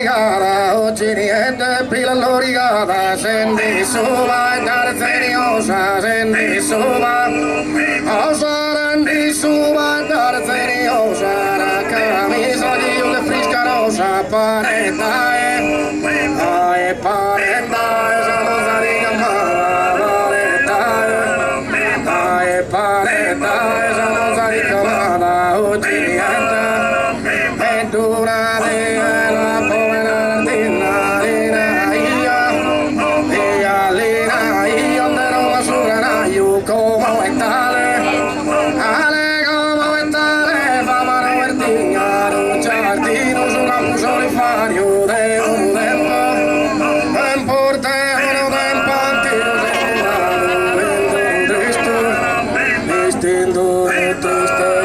Oggi niente pila lorigada, sendi suba e darzeniosa, sendi suba, osa rendi suba e darzeniosa, la camisa di una frisca rosa, parenta e, ae parenta e, sa moza di chiamava, parenta e, ae parenta e, sa moza di chiamava, oggi niente, e dura la povera Tina, Lina, ia, ia, Lina, ia, andero su como è tale, ale como è tale, fama Robertina, un giardino su campo solifario de un tempo, tempo de un tempo antico, tristo, distinto triste,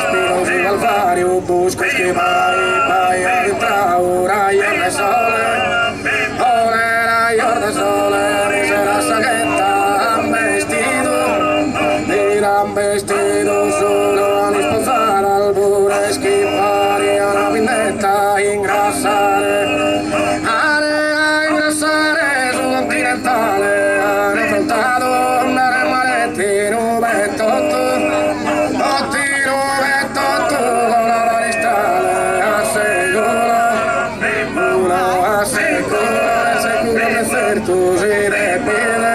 spinoso calvario, busco schivare, vai a entrare, raio de sole, ore raio de sole, misera saghetta, han vestido, han vestido solo a disposar al pure schivare alla vendetta, ingrassare, are a ingrassare su continentale, hanno affrontato un remaretti, nube tutto, otti nube tutto, con la distrale, a sicuro, uno a sicuro, sicuro de certo, si despide,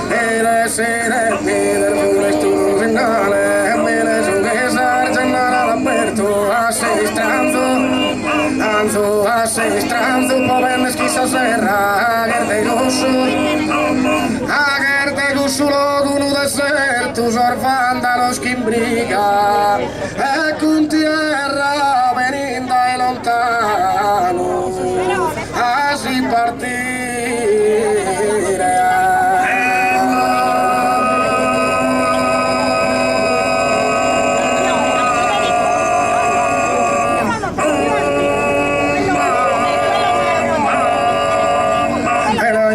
e si despide, il furesto finale, mire su che sargennare all'aperto, a sei stranzo, anzo a sei stranzo, poi schissa serra, agerte gosu, agerte gosu logu no deserto, sos vándalos che in briga, e con tierra veninda e lontano, a si partire.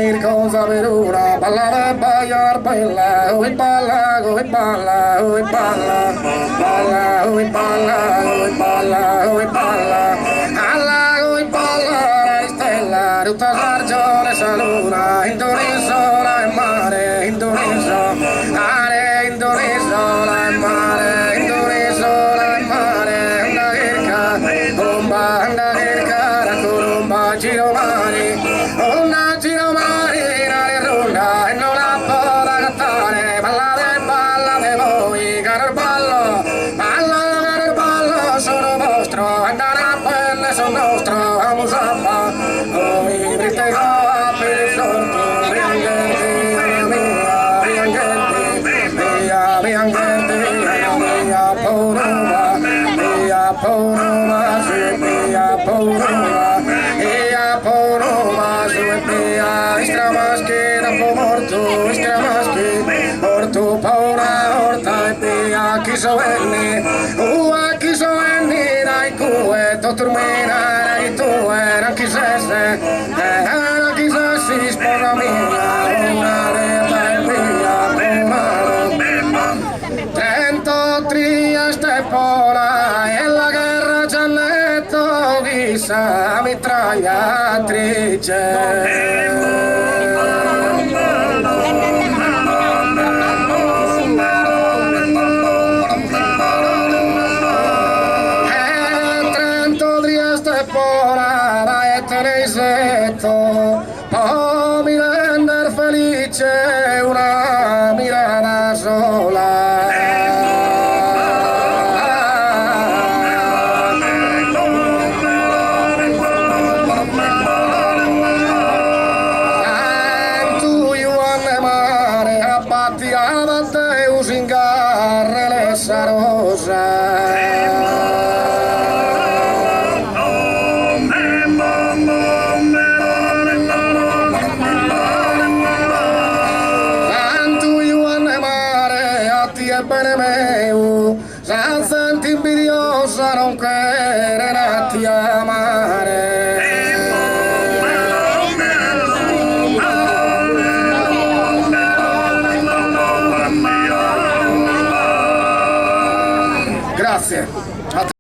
Ir con saberura, balla de bailar, baila, hoy balla, hoy balla, hoy balla, balla, hoy balla, hoy balla, hoy balla, alla, hoy balla, la stella, tutta l'argione sa luna, Indonesia, e mare, Indonesia, are, Indonesia, e mare, Indonesia, e mare, una chirca, bomba, una chirca, la colomba, giro mare, una giro mare, una ronda, e non la può cantare, ballate, ballate voi, caro il ballo, ballo, caro il ballo, sono vostro, andare a pelle sono nostro, amo samba, oi triste goa per il sorto, bianchetti, mia, bianchetti, via, bianchetti, via, poroma, via, poroma, sì, via, poroma, via, poroma, su, via, istramaschi, dopo morto, istramaschi, morto, paura, orta, e via, chi so venni, ua, chi so venni, dai cue, toturmina, dai tue, non chi sesse, eh, non chi sessi, sposa mia, una reta e via, una Trento Trieste Pola e la guerra Giannetto chissà mitragliatrice. E Trento Trieste Pola e Tenesetto poi mi render felice una mirada sola. Santu Ioanne mare abbattiava Deus in garre sa rosa. Santu Ioanne mare a ti e bene meu, sa senti invidiosa non querer a ti amare.